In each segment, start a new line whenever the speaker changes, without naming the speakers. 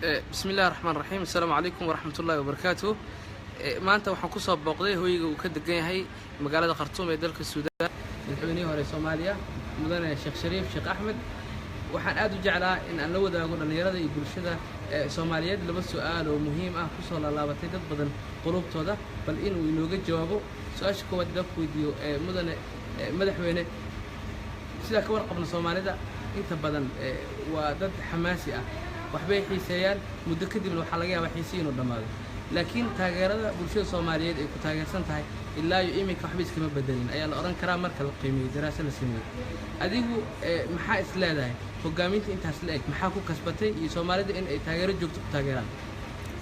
Bismi illahi raxmaan raxiim. Assalaamu calaykum waraxmat ullahi wabarakaatuh. Maanta waxaan kusoo booqday hoyga uu ka degan yahay magaalada Khartuum ee dalka Suudaan madaxweynihii hore Soomaaliya, mudane Sheekh Shariif Sheekh Axmed. Waxaan aad u jeclaa in aan la wadaago dhallinyarada iyo bulshada Soomaaliyeed laba su-aal oo muhiim ah kusoo laalaabatay dad badan qulubtooda, bal inuu inooga jawaabo. Su-aasha koowaad haddaan ku weydiiyo, mudane madaxweyne, sidaa ka warqabna, Soomaalida inta badan waa dad xamaasi ah, waxbay xiiseeyaan, muddo kadibna waxaa laga yaabaa xiisihii inuu dhammaado, laakiin taageerada bulshada Soomaaliyeed ay ku taageersan tahay ilaa iyo iminka waxba iskama bedelin ayaa la odhan karaa marka la qiimeeyo daraasa la sameeyo. Adigu maxaa is leedahay, hogaaminta intaas la eg maxaa ku kasbatay iyo Soomaalida in ay taageero joogto ku taageeraan?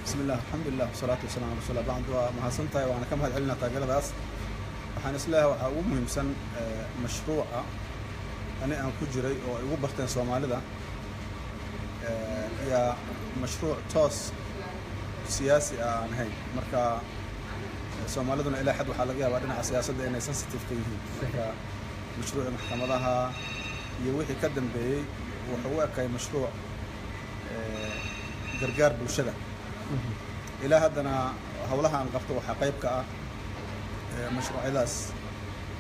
Bismi illah, alxamdulilah, wasalaatu wasalaam ala rasuulillah. Bacd, waa mahadsan tahay, waana ka mahad celinaa taageeradaas. Waxaan isleeyahay waxaa ugu muhiimsan mashruuca ani aan ku jiray oo ay ugu barteen Soomaalida yaa mashruuc toos siyaasi ah aan ahayn. Marka Soomaaliduna ilaa xad waxaa laga yaabaa dhinaca siyaasadda inay sensitive ka yihiin. Marka mashruuci maxkamadaha iyo wixii ka dambeeyey wuxuu u ekay mashruuc gargaar bulshada. Ilaa haddana howlaha aan qabto waxaa qayb ka ah mashruucyadaas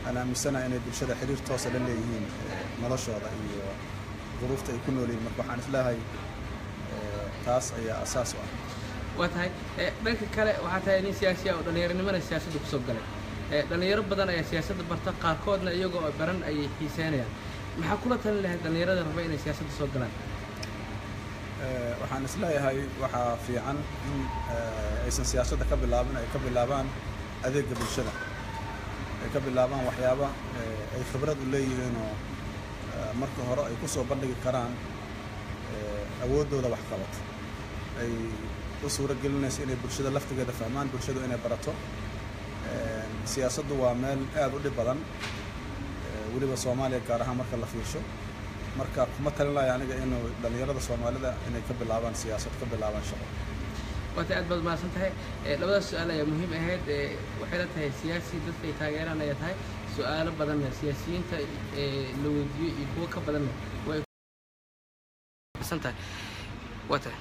aan aaminsanahay inay bulshada xiriir toosa la leeyihiin, noloshooda iyo duruufta ay ku nool yihiin. Marka waxaan isleeyahay taas ayaa asaas u ah.
Waa tahay. Dhanka kale, waxaa tahay nin siyaasi ah oo dhallinyaronimana siyaasadda kusoo galay. Dhallinyaro badan ayaa siyaasadda barta, qaarkoodna iyagoo baran ayay xiiseynayaan. Maxaa kula talin lahayd dhallinyarada raba inay siyaasadda soo galaan?
Waxaan isleeyahay waxaa fiican in aysan siyaasadda ka bilaabin, ay ka bilaabaan adeegga bulshada, ay ka bilaabaan waxyaaba ay khibrad u leeyihiin oo marka hore ay ku soo bandhigi karaan awooddooda waxqabad ay u suuro gelinayso inay bulshada laftigeeda fahmaan, bulshadu inay barato. Siyaasaddu waa meel aad u dhib badan, weliba Soomaaliya gaar ahaan marka la fiirsho. Marka kuma talinayo aniga inuu dhallinyarada Soomaalida inay ka bilaabaan siyaasad, ka bilaabaan shaqo.
Waata, aad baad mahadsan tahay. Labadaas su-aal ayaa muhiim ahayd. Waxay la tahay siyaasi dadka ay taageeraan ayaa tahay. Su-aalo badanna siyaasiyiinta la weydiiyo iyo kuwo ka badanna way san tahay. Waa tahay.